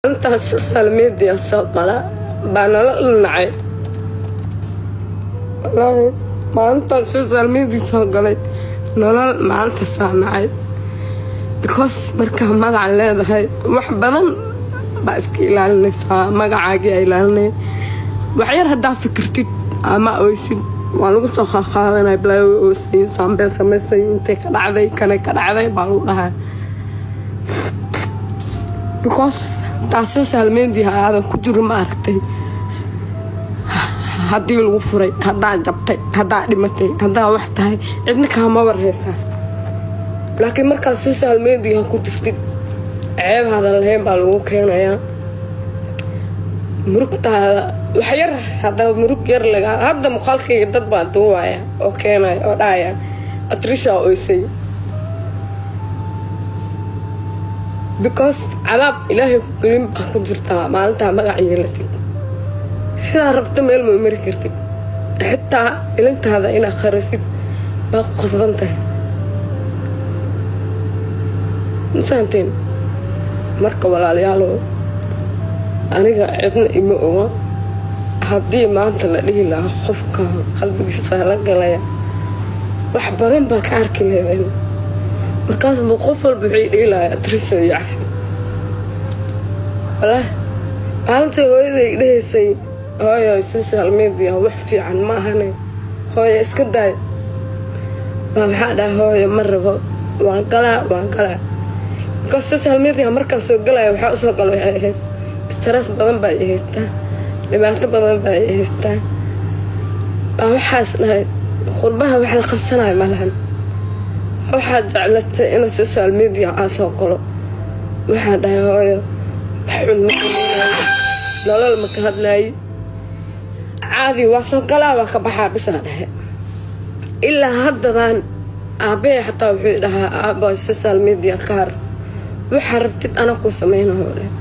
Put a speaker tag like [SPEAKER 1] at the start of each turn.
[SPEAKER 1] Intaas social media soo gala baa nala nacay. Wallaahi, maalintaas social media soo galay, nolol maalintaasaa nacay, because markaa magaca leedahay, wax badan baa iska ilaalinaysaa. Magacaagii aa ilaalinay. Waxyar haddaa fikirtid ama oysid, waa lagu soo qaaqaadanay. Balaayo oosay, saambee samaysay, intay ka dhacday, kanay ka dhacday baa lagu dhahaa, because hadaa social media aadan ku jirin, ma aragtay, haddii lagu furay, haddaa jabtay, haddaa dhimatay, haddaa wax tahay, cidna kaama war haysaa. Laakiin markaad social media ku jirtid, ceebaadan lahayn baa lagu keenayaa. Murugtaada wax yar haddaba, murug yar laga hadda, muuqaalkayga dad baa duuwaya oo keenaya oo dhahaya, "Atrisha oysay," because cadaab Ilaahay ku gelin baa ku jirtaa. Maalintaa magac yeelatid, sidaa rabta meel ma mari kartid. Xitaa ilintaada inaad kharasid baa ku khasban tahay. Ma fahanteen? Marka walaalayaalow, aniga cidna ima oga. Haddii maanta la dhihi lahaa qofka qalbigiisa la galaya, wax badan baa ka arki leedeen. Markaasbuu qof walba wuxuu dhihi lahaa, "Atriso iyo cafi." Walaahi, maalintii hooyaday dhehaysay, "Hooyo, social media wax fiican ma ahane, hooyo, iska daay," baa waxaa dhaha, "Hooyo, ma rabo, waan galaa, waan galaa," because social media markaan soo galaya, waxaa usoo gala waxay ahayd stress badan baa i haystaa, dhibaato badan baa i haystaa. Baa waxaas dhahay, qurbaha wax la qabsanayo malahan. Waxaad jeclatay inuu social media aa soo galo. Waxaa dhahay, "Hooyo, wax xun ma samaynayo, nolol ma ka hadlaayi, caadi waa soo galaa, waa ka baxaa," bisaa dhahe. Ilaa haddadan aabbahay xataa wuxuu dhahaa, "Aabba, social media ka har, waxaa rabtid ana kuu samaynayo." Dheh.